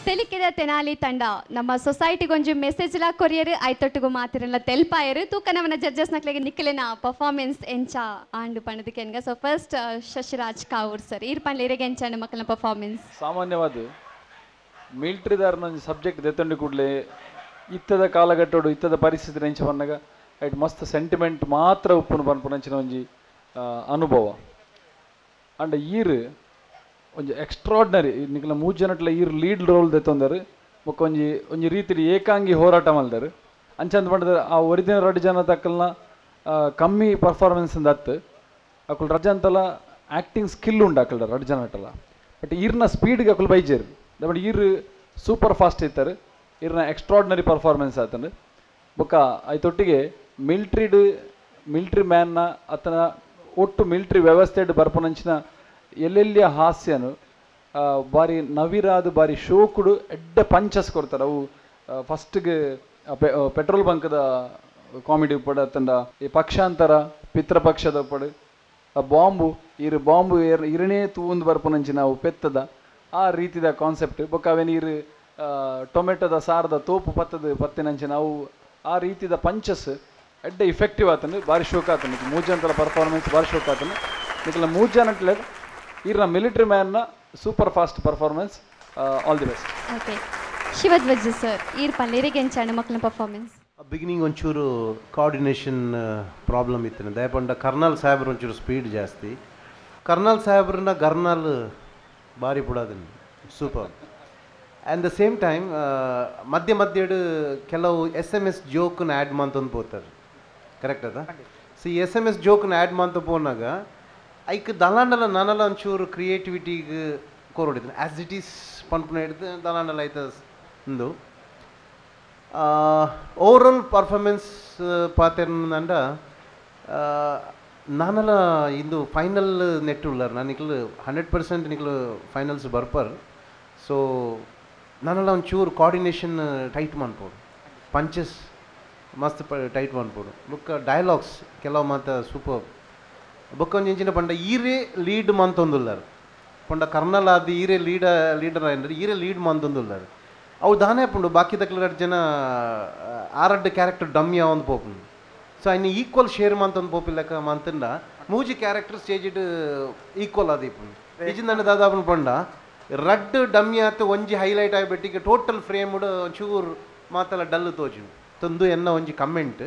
ತೆಲಿಕೆದ ತೆನಾಲಿ ತಂಡ ನಮ್ಮ ಸೊಸೈಟಿಗೊಂಜಿ ಮೆಸೇಜ್ ಲಾ ಕೊರಿಯರ್ ಆಯ್ತೊಟ್ಟಿಗೂ ಮಾತಿರಲ್ಲ ತೆಲ್ಪಾಯರು ತೂಕನವನ ಜಡ್ಜಸ್ ನಕ್ಲೆಗೆ ನಿಕ್ಕಲೆನ ಪರ್ಫಾರ್ಮೆನ್ಸ್ ಎಂಚ ಆಂಡು ಪಣದಕ್ಕೆ ಎನ್ಗ. So first Shashiraj Kavoor sir ಈರ್ ಪಂಡ್ಲೆ ಇರೆಗೆ ಎಂಚಾಂಡು ಮಕ್ಕಳ ಪರ್ಫಾರ್ಮೆನ್ಸ್. ಸಾಮಾನ್ಯವಾದ ಮಿಲಿಟರಿದಾರನ ಒಂಜಿ ಸಬ್ಜೆಕ್ಟ್ ದೆತ್ತೊಂಡು ಕೂಡಲೇ ಇತ್ತದ ಕಾಲಘಟ್ಟೋಡು ಇತ್ತದ ಪರಿಸ್ಥಿತಿ ಎಂಚ ಪನ್ನಗ ಐಟ್ ಮಸ್ತ್ ಸೆಂಟಿಮೆಂಟ್ ಮಾತ್ರ ಉಪ್ಪುನು ಪನ್ಪುನಂಚಿನ ಒಂಜಿ ಅನುಭವ. ಅಂಡ ಈರ್ ಒಂಜಿ ಎಕ್ಸ್ಟ್ರಾರ್ಡಿನರಿ ನಿಕಲ ಮೂರು ಜನಟ್ಲ ಈರ್ ಲೀಡ್ ರೋಲ್ ದೆತ್ತೊಂದರು ಬೊಕ್ಕ ಒಂಜಿ ಒಂಜಿ ರೀತಿಲಿ ಏಕಾಂಗಿ ಹೋರಾಟ ಮಲ್ದರು. ಅಂಚಂದ್ ಪಂಡದ ಆ ಒರಿಜಿನಲ್ ರಡ್ಡು ಜನ ತಕ್ಕಲ್ನ ಕಮ್ಮಿ ಪರ್ಫಾರ್ಮೆನ್ಸ್ ಅತ್ತು ಅಕುಲು ರಡ್ಡು ಅಂತಲ ಆ್ಯಕ್ಟಿಂಗ್ ಸ್ಕಿಲ್ ಉಂಡು ಅಕಲ್ ರಡ್ಡು ಜನಟಲ. ಬಟ್ ಈರ್ನ ಸ್ಪೀಡ್ಗೆ ಅಕುಲು ಬೈಜೇರು ಬಟ್ ಈರ್ ಸೂಪರ್ ಫಾಸ್ಟ್ ಇತ್ತಾರೆ ಈರ್ನ ಎಕ್ಸ್ಟ್ರಾರ್ಡಿನರಿ ಪರ್ಫಾರ್ಮೆನ್ಸ್ ಆತಂದು. ಬೊಕ್ಕ ಐತೊಟ್ಟಿಗೆ ಮಿಲ್ಟ್ರಿಡ್ ಮಿಲ್ಟ್ರಿ ಮ್ಯಾನ್ನ ಅತನ ಒಟ್ಟು ಮಿಲ್ಟ್ರಿ ವ್ಯವಸ್ಥೆಡ್ ಬರ್ಪುನಂಚಿನ ಎಲ್ಲೆಲ್ಲಿಯ ಹಾಸ್ಯನು ಬಾರಿ ನವಿರಾದ ಬಾರಿ ಶೋಕುಡು ಎಡ್ಡೆ ಪಂಚಸ್ ಕೊಡ್ತಾರೆ. ಅವು ಫಸ್ಟ್ಗೆ ಪೆಟ್ರೋಲ್ ಬಂಕ್ದ ಕಾಮಿಡಿ ಉಪ್ಪಡು ಅತ್ತಂಡ ಈ ಪಕ್ಷಾಂತರ ಪಿತೃಪಕ್ಷದ ಉಪ್ಪಡು ಆ ಬಾಂಬು ಈರು ಬಾಂಬು ಇರನೇ ತೂಂದು ಬರ್ಪುನಂಚಿನ ಅವು ಪೆತ್ತದ ಆ ರೀತಿದ ಕಾನ್ಸೆಪ್ಟ್. ಬೊಕ್ಕ ಅವೇನು ಈರು ಟೊಮೆಟೊದ ಸಾರದ ತೋಪು ಪತ್ತದ ಪತ್ತಿನಂಚಿನ ಅವು ಆ ರೀತಿದ ಪಂಚಸ್ ಎಡ್ಡೆ ಇಫೆಕ್ಟಿವ್ ಆತಂದು ಬಾರಿ ಶೋಕ್ ಆತಂದು. ಮೂರು ಜನತರ ಪರ್ಫಾರ್ಮೆನ್ಸ್ ಬಾರಿ ಶೋಕ್ ಆತಂದು. ನಿಕಲ ಮೂರು ಜನಟ್ಲೆ ಈರ್ನ military ಮ್ಯಾನ್ನ super fast performance. All the best. Okay Shivadhwaja sir ಈರ್ ಪಲ್ಲೇರಿಗೆ ಎಂಚಾಂಡು ಮಕ್ಕಳ ಪರ್ಫಾರ್ಮೆನ್ಸ್. ಬಿಗಿನಿಂಗ್ ಒಂಚೂರು ಕೋಆರ್ಡಿನೇಷನ್ ಪ್ರಾಬ್ಲಮ್ ಇತ್ತು. ದಯಪಂಡ ಕರ್ನಾಲ್ ಸಾಹೇಬ್ರು ಒಂಚೂರು ಸ್ಪೀಡ್ ಜಾಸ್ತಿ. ಕರ್ನಾಲ್ ಸಾಹೇಬ್ರನ್ನ ಗರ್ನಾಲ್ ಭಾರಿ ಪುಡಾದನ್ super. And the same time ಮಧ್ಯ ಮಧ್ಯಡು ಕೆಲವು S M S ಜೋಕ್ನ add ಮಂತೊಂದು ಪೋತಾರೆ ಕರೆಕ್ಟ್ ಅದ. So S M S ಜೋಕ್ನ add ಮಂತ ಪೋನಾಗ ಐಕ್ ದಲಾಂಡಲ ನನಲ ಒಂಚೂರು ಕ್ರಿಯೇಟಿವಿಟಿಗೆ ಕೋರೋಡಿದ್ದೀನಿ as it is ಪಂಪನ ಹಿಡಿದು ದಲಾಂಡಲ ಐತ ಒಂದು ಓವರಾಲ್ ಪರ್ಫಾರ್ಮೆನ್ಸ್ ಪಾತೆರ್ನಂಡ ನಾನಲ ಇಂದು ಫೈನಲ್ ನೆಟ್ ಉಳ್ಳಾರ ನಾನು ನಿಕ್ಲು 100% ನಿಕ್ಲು ಫೈನಲ್ಸ್ ಬರ್ಪರ್. ಸೊ ನಾನಲ್ಲ ಒಂಚೂರು ಕೋಆರ್ಡಿನೇಷನ್ ಟೈಟ್ ಮನ್ಪೋಡು ಪಂಚಸ್ ಮಸ್ತ್ ಟೈಟ್ ಮನ್ಪೋಡು ಬೊಕ್ಕ ಡೈಲಾಗ್ಸ್ ಕೆಲವು ಮಾತ ಸೂಪರ್. ಬೊಕ್ಕ ಒಂಜಿ ಎಂಚಿನ ಪಂಡ ಈರೇ ಲೀಡ್ ಮಂತೊಂದುಲ್ಲಾರ ಪಂಡ ಕರ್ನಲ್ ಆದ್ ಈರೇ ಲೀಡರ್ ಆಯ್ನರ್ ಈರೇ ಲೀಡ್ ಮಂತೊಂದುಲ್ಲಾರ ಅವು ದಾನೆ ಪುಂಡು ಬಾಕಿ ದಕ್ಲ ರಡ್ಡು ಜನ ಆರಡ್ಡು ಕ್ಯಾರೆಕ್ಟರ್ ಡಮ್ಮಿ ಆವೊಂದು ಪೋಪುಂಡು. ಸೊ ಐನ್ ಈಕ್ವಲ್ ಶೇರ್ ಮಂತೊಂದು ಪೋಪಿಲ್ಲಕ ಮಂತಂಡ ಮೂಜಿ ಕ್ಯಾರೆಕ್ಟರ್ ಸ್ಟೇಜಿಡ್ ಈಕ್ವಲ್ ಆದಿಪ್ಪುಂಡು. ಇಜಿಂದಂಡ ದಾದಾಪುಂಡು ಪಂಡ ರಡ್ಡು ಡಮ್ಮಿ ಆತು ಒಂಜಿ ಹೈಲೈಟ್ ಆಗಿಬಿಟ್ಟಿಗೆ ಟೋಟಲ್ ಫ್ರೇಮ್ಡ್ ಒಂಚೂರು ಮಾತಲ್ಲ ಡಲ್ ತೋಜುಂಡು ತಂದು ಎನ್ನ ಒಂಜಿ ಕಮೆಂಟ್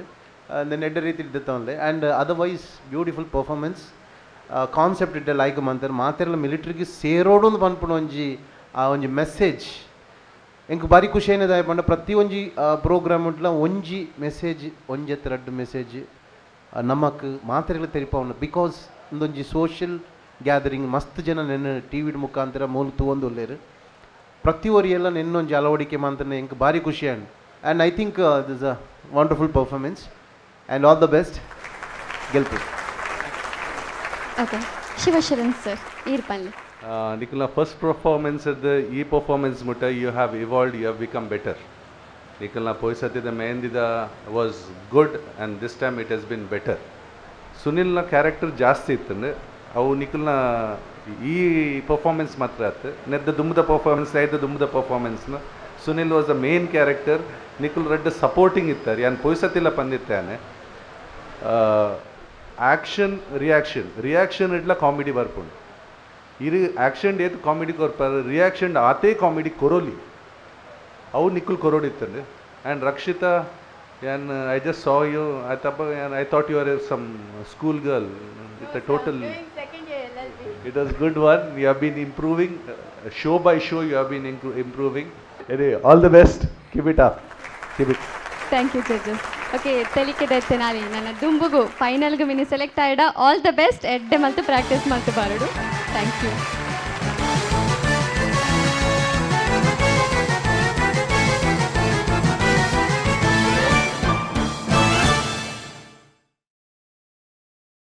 ಎಡ್ಡೆ ರೀತಿ ಇದ್ದತ್ತವನ್ಲೆ. And otherwise beautiful performance concept ಇಡ್ಡೆ like ಮಂತಾರೆ ಮಾತೆಲ್ಲ ಮಿಲಿಟ್ರಿಗೆ ಸೇರೋಡು ಒಂದು ಪನ್ಪುಣ ಒಂಜಿ ಆ ಒಂಜಿ ಮೆಸೇಜ್ ಎಂಕ್ ಬಾರಿ ಖುಷಿ ಏನಿದೆ ಪಂಡ ಪ್ರತಿ ಒಂಜಿ ಪ್ರೋಗ್ರಾಮ್ ಉಂಟ್ಲ ಒಂಜಿ ಮೆಸೇಜ್ ಒಂಜೆತ್ ರಡ್ಡು ಮೆಸೇಜ್ ನಮಕ್ ಮಾತೆರ್ಲ ತೆರಿಪಾವಣ. Because ಒಂದೊಂಜಿ ಸೋಷಿಯಲ್ ಗ್ಯಾದರಿಂಗ್ ಮಸ್ತ್ ಜನ ನೆನ್ನ ಟಿ ವಿ ಮುಖಾಂತರ ಮೂಲ ತೂವೊಂದು ಉಲ್ಲೇರು ಪ್ರತಿ ಒರಿಯೆಲ್ಲ ನೆನ್ನೊಂಜಿ ಅಳವಡಿಕೆ ಮಂತನೆ ಎಂಕ್ ಬಾರಿ ಖುಷಿ. And I think this a wonderful performance and all the best ಗೆಲ್ಪು. ಓಕೆ ಶಿವಶರಣ್ ಸರ್ ಈರ್ ಪನ್ಲೆ. ನಿಖಿಲ್ನ ಫಸ್ಟ್ ಪರ್ಫಾರ್ಮೆನ್ಸ್ ಈ ಪರ್ಫಾರ್ಮೆನ್ಸ್ ಮುಟ್ಟ you have evolved, you have become better. ನಿಖಿಲ್ನ ಪೋಯ್ಸತ್ತಿದ ಮೆಹಂದಿದ was good and this time it has been better. ಸುನಿಲ್ನ character ಜಾಸ್ತಿ ಇತ್ತಂದ್ರೆ ಅವು ನಿಖಿಲ್ನ ಈ ಪರ್ಫಾರ್ಮೆನ್ಸ್ ಮಾತ್ರ ಆಯ್ತು. ನೆದ್ದ ದುಮ್ಮದ ಪರ್ಫಾರ್ಮೆನ್ಸ್ ಐದ ದುಮ್ಮದ ಪರ್ಫಾರ್ಮೆನ್ಸ್ನ Sunil was the main character. Nikhil ರಡ್ಡ್ supporting ಇತ್ತಾರೆ ಯಾನ್ ಪೋಯ್ಸತ್ತಿಲ್ಲ ಪಂದಿತ್ತಾನೆ. Action reaction reaction ಇಡ್ಲ comedy ಬರ್ಪುಂಡು. ಇರು ಆ್ಯಕ್ಷನ್ ಏತ್ ಕಾಮಿಡಿ ಕೊರ್ಪಾರ ರಿಯಾಕ್ಷನ್ ಆತೇ ಕಾಮಿಡಿ ಕೊರೋಲಿ ಅವು ನಿಖಿಲ್ ಕೊರೋಡಿತ್ತಂದು. ಆ್ಯಂಡ್ ರಕ್ಷಿತಾ ಯಾನ್ I just saw you I ತಪ್ಪ I thought you are some school girl with a total. It was good one. You have been improving show by show. You have been improving. Anyway, all the best. Keep it up. Keep it. Thank you judges. Okay ತೆಲಿಕೆದ Tenali ನನ್ನ ದುಂಬುಗು ಫೈನಲ್ಗೆ mini select ಆಯ್ಡ all the best. ಎಡ್ಡೆ ಮಲ್ತು practice ಮಲ್ತು ಬಾರಡು. Thank you.